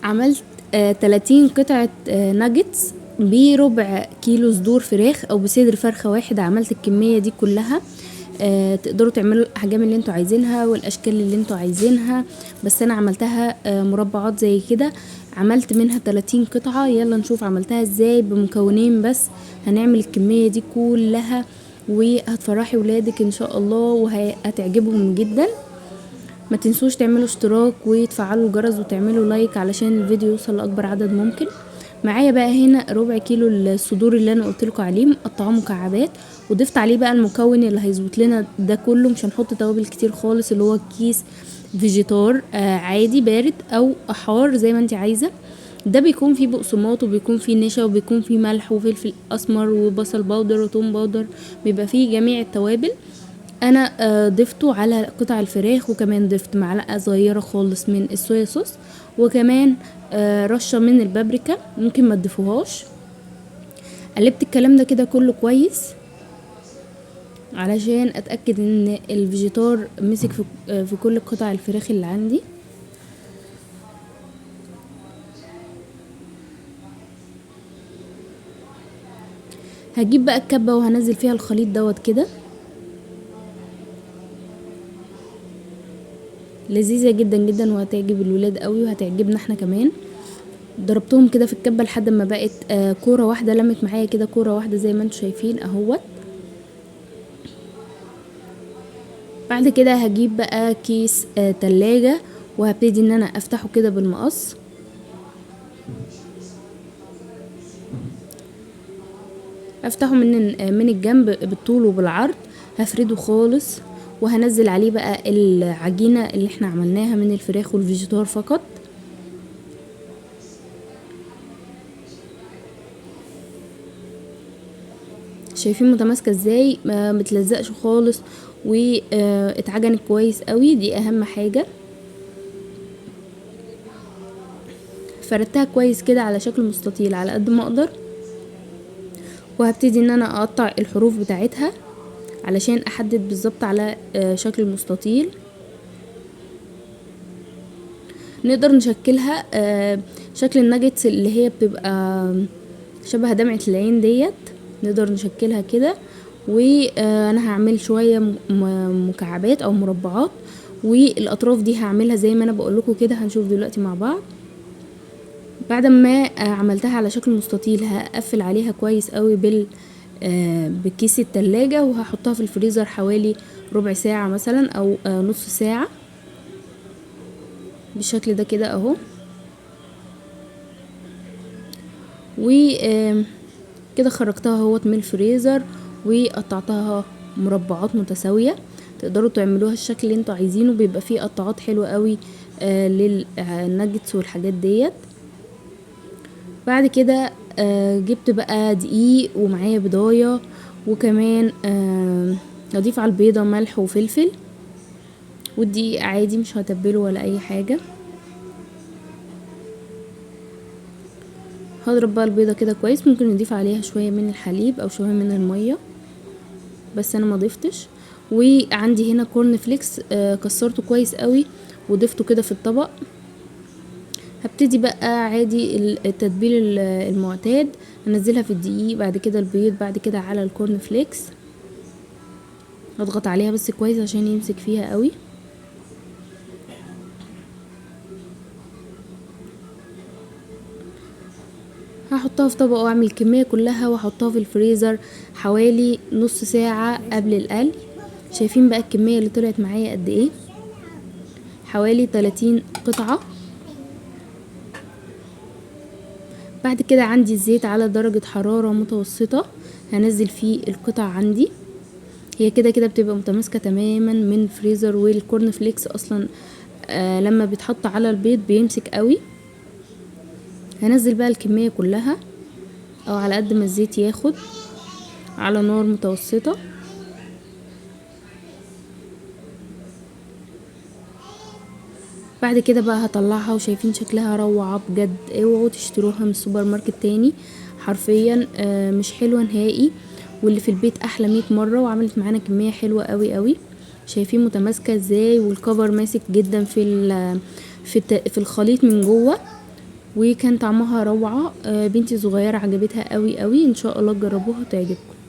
عملت 30 قطعة ناجتس بربع كيلو صدور فراخ او بصدر فرخة واحد. عملت الكمية دي كلها. تقدروا تعملوا الاحجام اللي انتوا عايزينها والاشكال اللي انتوا عايزينها، بس انا عملتها مربعات زي كده. عملت منها 30 قطعة. يلا نشوف عملتها ازاي بمكونين بس. هنعمل الكمية دي كلها وهتفرحي ولادك ان شاء الله وهتعجبهم جدا. ما تنسوش تعملوا اشتراك وتفعلوا الجرس وتعملوا لايك علشان الفيديو يوصل لاكبر عدد ممكن. معايا بقى هنا ربع كيلو الصدور اللي انا قلت لكم عليه، مقطعاه مكعبات، وضفت عليه بقى المكون اللي هيظبط لنا ده كله. مش هنحط توابل كتير خالص، اللي هو كيس فيجيتار عادي بارد او حار زي ما انت عايزه. ده بيكون فيه بقسماط وبيكون فيه نشا وبيكون فيه ملح وفلفل اسمر وبصل powder وتوم powder، بيبقى فيه جميع التوابل. انا ضفته على قطع الفراخ، وكمان ضفت معلقه صغيره خالص من الصويا صوص، وكمان رشه من البابريكا، ممكن ما تضيفوهاش. قلبت الكلام ده كده كله كويس علشان اتاكد ان الفيجيتار مسك في كل قطع الفراخ اللي عندي. هجيب بقى الكبه وهنزل فيها الخليط دوت كده. لذيذة جدا جدا وهتعجب الولاد قوي وهتعجبنا احنا كمان. ضربتهم كده في الكبة لحد ما بقت كورة واحدة، لمت معايا كده كورة واحدة زي ما انتم شايفين اهوت. بعد كده هجيب بقى كيس تلاجة وهبتدي ان انا افتحه كده بالمقص. افتحه من الجنب بالطول وبالعرض، هفرده خالص وهنزل عليه بقى العجينة اللي احنا عملناها من الفراخ والفيجيتار فقط. شايفين متماسكة ازاي، ما متلزقش خالص واتعجنت كويس قوي، دي اهم حاجة. فردتها كويس كده على شكل مستطيل على قد ما اقدر، وهبتدي ان انا اقطع الحروف بتاعتها علشان احدد بالظبط على شكل المستطيل. نقدر نشكلها شكل الناجتس اللي هي بتبقى شبه دمعة العين ديت، نقدر نشكلها كده. وانا هعمل شوية مكعبات او مربعات، والاطراف دي هعملها زي ما انا بقول لكم كده، هنشوف دلوقتي مع بعض. بعد ما عملتها على شكل مستطيل هقفل عليها كويس قوي بكيس التلاجة، وهحطها في الفريزر حوالي ربع ساعة مثلا او نص ساعة بالشكل ده كده اهو. و كده خرجتها اهوت من الفريزر وقطعتها مربعات متساوية. تقدروا تعملوها الشكل اللي انتوا عايزينه، بيبقى فيه قطعات حلوة قوي للناجتس والحاجات ديت. بعد كده جبت بقى دقيق ومعايا بضاية، وكمان اضيف على البيضة ملح وفلفل، والدقيق عادي مش هتبله ولا اي حاجة. هضرب بقى البيضة كده كويس، ممكن نضيف عليها شوية من الحليب او شوية من المية، بس انا ما ضفتش. وعندي هنا corn flakes، كسرته كويس قوي وضفته كده في الطبق. هبتدي بقى عادي التتبيل المعتاد، هنزلها في الدقيق، بعد كده البيض، بعد كده على ال corn flakes. اضغط عليها بس كويس عشان يمسك فيها قوي. هحطها في طبق واعمل الكمية كلها واحطها في الفريزر حوالي نص ساعة قبل القلي. شايفين بقى الكمية اللي طلعت معايا قد ايه؟ حوالي 30 قطعة. بعد كده عندي الزيت على درجة حرارة متوسطة، هنزل فيه القطع عندي. هي كده كده بتبقى متماسكة تماما من الفريزر، وال corn flakes اصلا لما بيتحط على البيض بيمسك قوي. هنزل بقى الكمية كلها او على قد ما الزيت ياخد، على نار متوسطة. بعد كده بقى هطلعها، وشايفين شكلها روعة بجد. اوعوا تشتروها من السوبر ماركت تاني، حرفيا مش حلوة نهائي، واللي في البيت احلى 100 مرة. وعملت معانا كمية حلوة قوي قوي. شايفين متماسكة ازاي، والكفر ماسك جدا في الخليط من جوه. وكان طعمها روعه. بنتي صغيرة عجبتها قوي قوي. ان شاء الله تجربوها وتعجبكم.